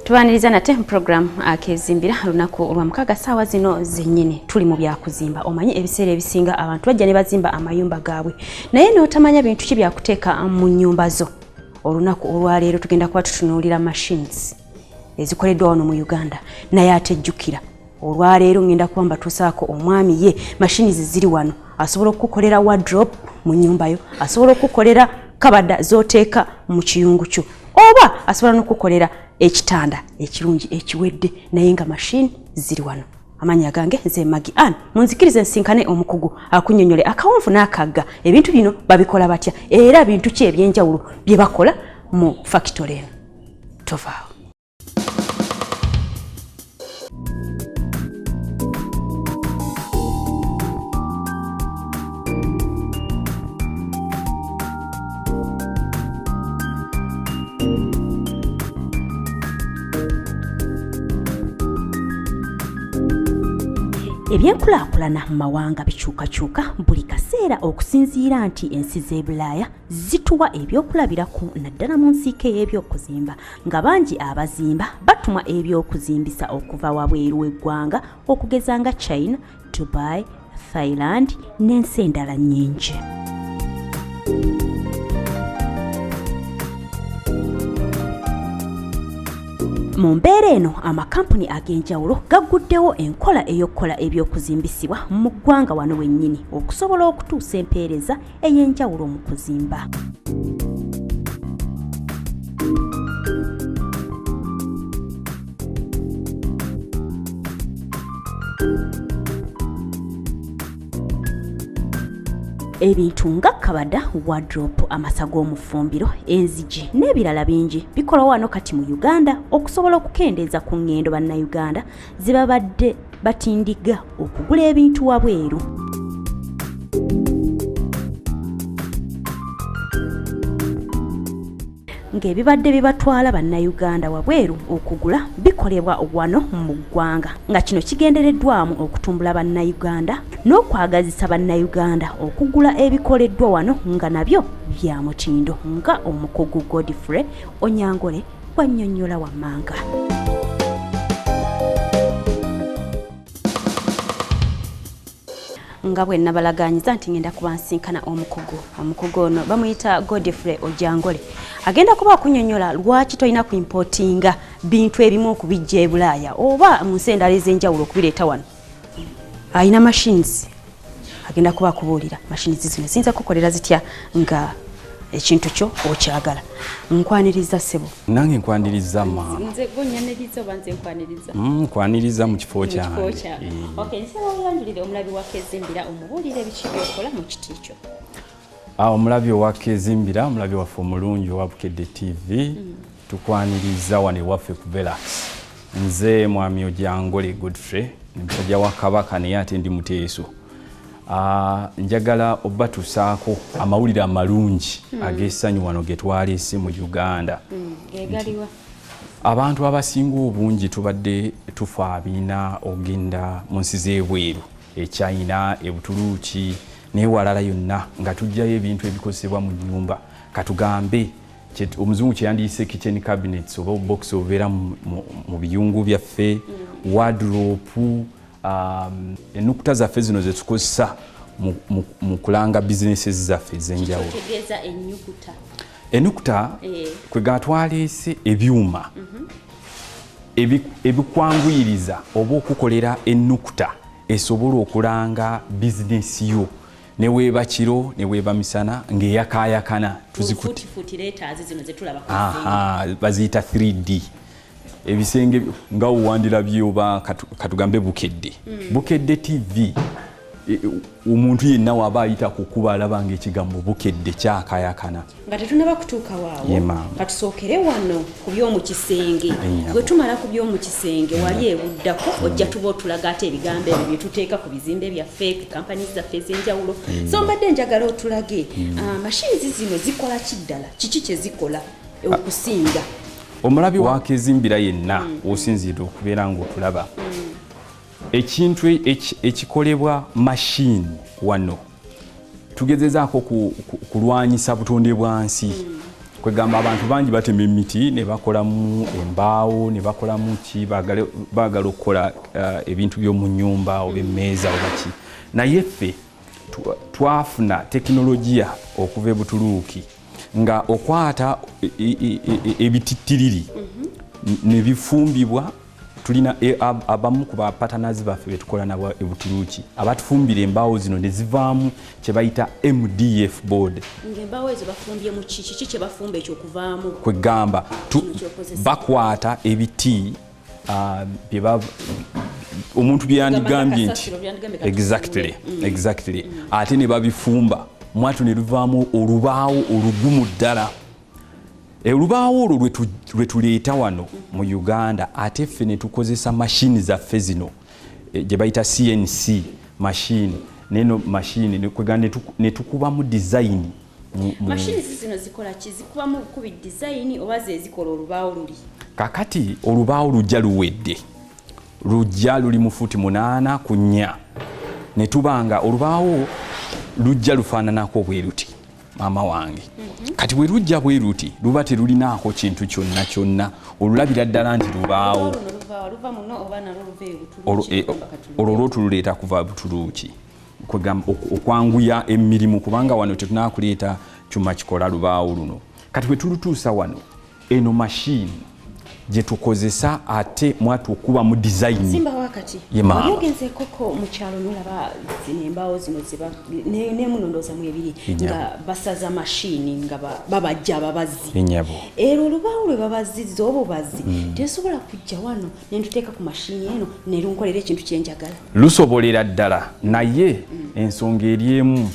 Tubaniriza nate mu program Akezimbira lunaku olwa mukaaga saawa zino zennyini tuli mu byakuzimba. Omanyi ebiseera ebisinga abantu bajja ne bazimba amayumba gaabwe naye n'otamanya bintu ki byakuteeka mu nnyumba zo. Olunaku olwaleero tugenda kuba tutunuulira machines ezikoleddwa wano mu Uganda, naye ate jjukira olwaleero ngenda kuba mbatuusaako omwami ye machines ziri wano asobola okukukolera wardrobe mu nnyumba yo, asobola okukukolera kabada z'oteeka mu kiyungu kyo, oba asobola n'okukukolera ekitanda ekirungi ekiwedde naye nga machine ziri wano. Amannya gange nze Maggie Ann, munzikirize nsinkane omukugu akunnyonnyole akawonvu n'akagga ebintu bino babikola batya era bintu ki ebyenjawulo bye bakola mu factory eno. Tovaawo. Ebyenkulaakulana mu mawanga bikyukakyuka buli kaseera okusinziira nti ensi z'e Bulaaya zituwa ebyokulabirako naddala mu nsiike y'ebyokuzimba nga bangi abazimba batumwa ebyokuzimbisa okuva wabweru w'eggwanga okugeza nga China, Dubai, Thailand n'ensi endala nnyingi. Mu mbeera eno amakampuni ag'enjawulo gagguddewo enkola ey'okukola ebyokuzimbisibwa mu ggwanga wano wennyini okusobola okutuusa empeereza ey'enjawulo mu kuzimba. Ebintu nga kabada, wardrobe, amasa g'omufumbiro, enzigi n'ebirala bingi bikolwa wano kati mu Uganda okusobola okukendeeza ku ngendo bannayuganda ze babadde batindiga okugula ebintu wabweru. Ng'ebibadde bibatwala bannayuganda wabweru okugula bikolebwa wano mu ggwanga, nga kino kigendereddwamu okutumbula bannayuganda n'okwagazisa bannayuganda okugula ebikoleddwa wano nga nabyo bya mutindo, nga omukugu Godfrey Onyangole bw'annyonnyola wammanga. Nga bwe nabalaganyiza nti ngenda kuba nsinkana omukugu, omukugu ono bamuyita Godfrey Ojangole, agenda kuba akunyonyola lwaki tolina kuimpotinga bintu ebimu okubijja e Bulaaya oba mu nsi endala ez'enjawulo okubireeta wano. Alina machines, agenda kuba akubuulira machines zino ziyinza kukolera zitya nga ekintu kyo okyagala. Nkwaniriza ssebo. Nange nkwaniriza maama. Nze gonyaniriza oba nze nkwaniriza? Nkwaniriza mu kifo kyange. Okay, nsaba oyanjulire omulabi wa Kezimbira omubuulire biki by'okola mu kiti kyo. Omulabi owa Kezimbira, omulabi waffe omulungi owa Bukedde TV, tukwaniriza wano ewaffe ku Velax. Nze mwami Ojangole Godfrey, ndi musajja wa Kabaka naye ate ndi Muteeso. Njagala obatusaako amawulire amalungi ag'essanyu wano ge twaleese mu Uganda. Gegaliwa? Abantu abasinga obungi tubadde tufaabiina ogenda mu nsi z'ebweru, e China, e Butuluuki n'ewalala yonna, nga tuggyayo ebintu ebikozesebwa mu nnyumba. Katugambe omuzungu kye yandiyise kitchen cabinets oba box obubeera mu biyungu byaffe, wardrobe, ennukuta zaffe zino ze tukozesa mu kulanga bizinesi zaffe ez'enjawulo. Kitegeeza ennyukuta. Ennukuta kwe gatwaleese ebyuma ebikwanguyiriza oba okukolera ennukuta esobola okulanga bizinesi yo ne weeba kiro ne weeba misana ng'eyakaayakana. Baziyita 3D. Ebisenge nga owandirabye oba katugambe Bukedde. Bukedde TV, omuntu yenna waba ayita ku kkubo alaba ng'ekigambo Bukedde kyakayakana. Nga tetunaba kutuuka waawo, katusookere wano ku by'omu kisenge. Bwe tumala ku by'omu kisenge wali ebuddako ojja tuba otulaga ate ebigambo ebyo bye tuteeka ku bizimbe byaffe, ku kampani zaffe ez'enjawulo. So mbadde njagala otulage machines zino zikola ki ddala, kiki kye zikola okusinga. Omulabi wa Kezimbira yenna osinziidde okubeera ng'otulaba, ekintu ekikolebwa machine wano tugezezaako kulwanyisa butonde bwa nsi. Kwegamba abantu bangi batema emiti ne bakolamu embaawo, ne bakolamu ki, baagala okukola ebintu by'omu nnyumba oba emmeeza oba ki. Naye ffe twafuna tekinologiya okuva e Butuluuki nga okwata ebitittiriri ne bifumbibwa. Tulina abamu ku bapatanazi baffe betukola nabo e Butuluuki abatufumbira embaawo zino ne zivaamu kye bayita MDF board. Ng'embaawo ezo bafumbye mu ki? Kiki kye bafumba ekyokuvaamu? Kwegamba bakwata ebiti omuntu byeyandigambye nti exactly, ate ne babifumba mwatu ne luvaamu olubaawo olugumu ddala. Olubaawo olwo lwe tuleeta wano mu Uganda, ate ffe ne tukozesa mashini zaffe zino gye bayita CNC machine, neno mashini ne tukubamu design. Mashini zino zikola ki? Zikubamu bukubi design oba ze zikola olubaawo luli? Kakati olubaawo lujja luwedde, lujja luli mu fuuti 8 ku 4, ne tubanga olubaawo lujja lufaananako bwe luti, maama wange. Kati bwe lujja bwe luti luba terulinaako kintu kyonna kyonna, olulabira ddala nti lubaawo. Olwo lwotululeeta kuva Butuluuki okwanguya emirimu, kubanga wano tetunakuleeta kyuma kikola lubaawo luno. Kati bwe tulutuusa wano, eno mashini gye tukozesa ate mwatu okuba mu design. Simba wakati Ye maama. Ogenzeekoko mu kyalo nolaba zino embaawo zino nemunondooza mu ebiri nga basaza mashini nga babajja ababazi. Enyabo. Era olubaawo lwe babazizza obubazi tesobola kujja wano nentuteeka ku mashini eno nerunkolera ekintu kyenjagala? Lusobolera ddala, naye ensonga eri emu,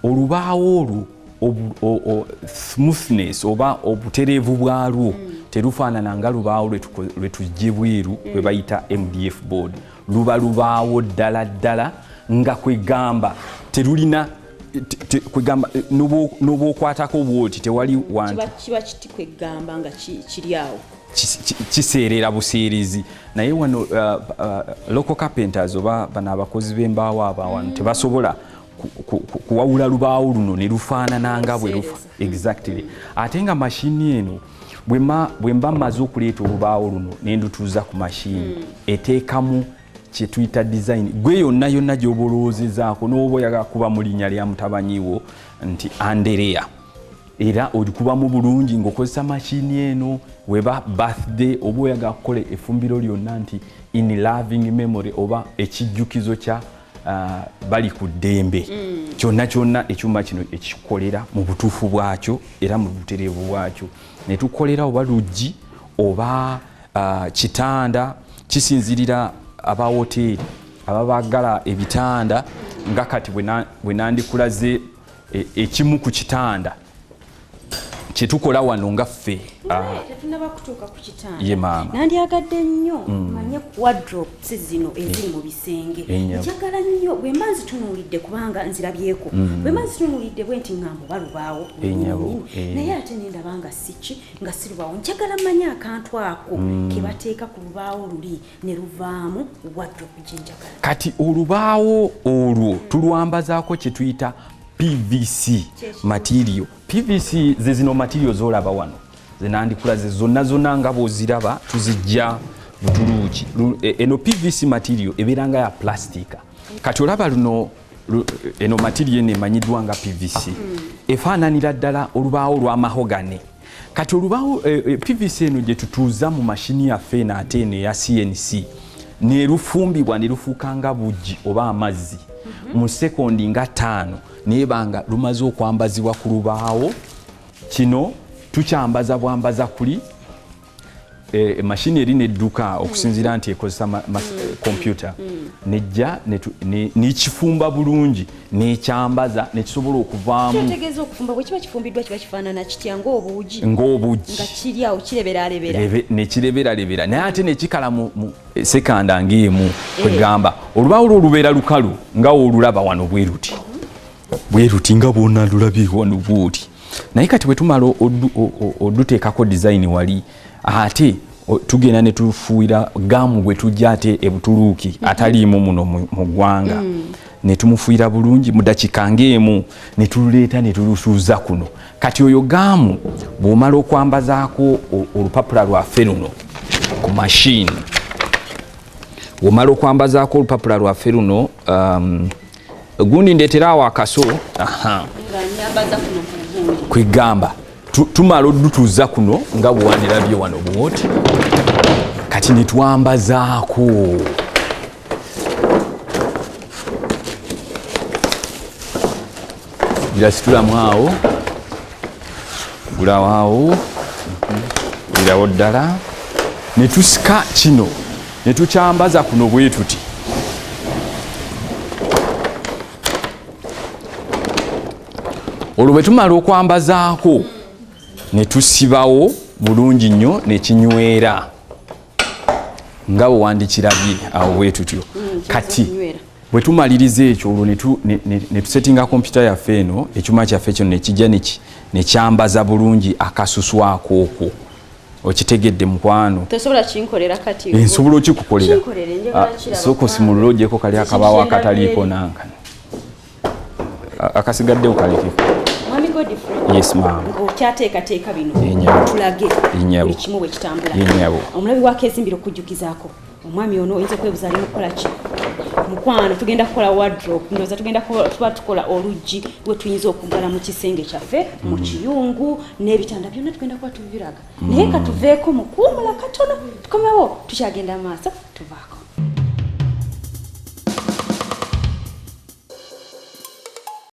olubaawo olwo smoothness oba obutereevu bwalwo terufaanana nga lubaawo lwe tujje bweru lwe bayita MDF board. Luba lubaawo ddala ddala nga kwegamba terulina kwegamba n'obwokwatako bwoti tewali wantu. Kiba kiti kwegamba nga kiri awo. Kiseerera buseerezi. Naye wano local carpenters oba bano abakozi b'embaawo aba wano tebasobola kuwawula lubaawo luno ne lufaanana nga bwe lufa exactly. Ate nga mashini eno bwe mba mmaze okuleeta olubaawo luno ne ndutuuza ku mashini, eteekamu kye tuyita design gwe yonna yonna gy'oba olowoozezaako, n'oba oyagala kuba mu linnya lya mutabanyi wo nti Anderea, era olikubamu bulungi ng'okozesa mashini eno. Weba birthday oba oyagala kukola effumbiro lyonna nti in loving memory oba ekijjukizo kya bali ku ddembe, kyonna kyonna ekyuma kino ekikolera mu butuufu bwakyo era mu butereevu bwakyo ne tukolera oba luggi oba kitanda, kisinzirira aba woteeri ababagala ebitanda. Nga kati bwe nandikulaze ekimu ku kitanda kyetukola wano nga ffe. Tetunaba kutuuka ku kitanda. Ye maama. Nandyagadde nnyo manye wardrobes zino eziri mu bisenge. Njagala nnyo bwe mba nzitunuulidde, kubanga nzirabyeko, bwe mba nzitunuulidde bwe nti ŋŋamba oba lubaawo lwennyini, naye ate nendaba nga siki, nga si lubaawo. Njagala manye akantu ako ke bateeka ku lubaawo luli ne luvaamu wardrobe gye njagala. Kati olubaawo olwo tulwambazaako kye tuyita PVC material. PVC ze zino material zolaba wano zenandikulaze zonna zonna nga bwoziraba, tuzijja Butuluuki. Eno PVC material ebeera nga ya plastika. Kati olaba luno eno material eno emanyiddwa nga PVC, efaananira ddala olubaawo lwa mahogany. Kati olubaawo PVC eno gye tutuuza mu mashini yaffe eno ate eno eya CNC, nerufumbibwa ne lufuuka nga buggi oba amazzi mu sekondi nga 5, neba nga lumaze okwambazibwa ku lubaawo. Kino tukyambaza bwambaza kuli mashini eri nedduka okusinziira nti ekozesa kompyuta, nejja nekifumba bulungi nekyambaza nekisobola okuvaamu. Kyotegeeza okufumba, bwe kiba kifumbiddwa kiba kifaanana kitya? Ng'obuugi? Ng'obugi. Nga kiri awo kireberalebera. Nekireberalebera, naye ate nekikala mu sekanda ng'emu. Kwegamba olubaawo lwo lubeera lukalu nga wolulaba wano bwe luti, bwe luti nga bwona lulabye wano bwoti. Naye kati bwe tumala oduteekako design wali, ate tugenda ne tufuuyira gum bwe tujja ate ebutuluuki ataliimu muno mu ggwanga. Ne tumufuuyira bulungi mu dakiika ng'emu, ne tululeeta ne tulusuuza kuno. Kati oyo gaamu bw'omala okwambazaako olupapula lwaffe luno ku mashini, bw'omala okwambazaako olupapula lwaffe luno, gundi ndeetera awo akaso. Aha. Nga nyambaza kuno ku gundi. Kwegamba tumala odutuuza kuno nga bwewandirabye wano bwoti, kati ne twambazaako. Gira situlamu awo, gulawo awo, girawo ddala, ne tusika kino ne tukyambaza kuno bwe tuti. Olwo bwe tumala okwambazaako ne tusibawo bulungi nnyo ne kinywera nga bwe wandikirabye awo bwe tutyo. Kati Kinywera. Bwe tumaliriza ekyo, olwo ne tusetinga kompyuta yaffe eno, ekyuma kyaffe kino ne kijja ne kyambaza bulungi akasusu akookwo. Okitegedde mukwano? Tosobola kinkolera kati? Nsobola okikukolera. Kinkolere, njagala kiraba. Sooka osimulule ogyeko kali Ekintu akabaawo kyendabye akataliiko eri. nankano. Akasigaddewo kalekeko. Mwami Godfrey. Yes, ma'am. Ng'okyateekateeka bino, Ye, nnyabo. tulage Ye, nnyabo. buli kimu bwe kitambula. Ye, nnyabo. Omulabi wa Kezimbira, okujjukizaako omwami ono, oyinza okwebuza ali mukukola ki. Mukwano, tugenda kukola wardrobe, ndowooza tugenda tuba tukola oluggi lwe tuyinza okuggala mu kisenge kyaffe, mu kiyungu, n'ebitanda byonna tugenda kuba tubiraga. Naye katuveeko mu kuwumula katono, tukomewo tukyagenda maaso. Tuvaako.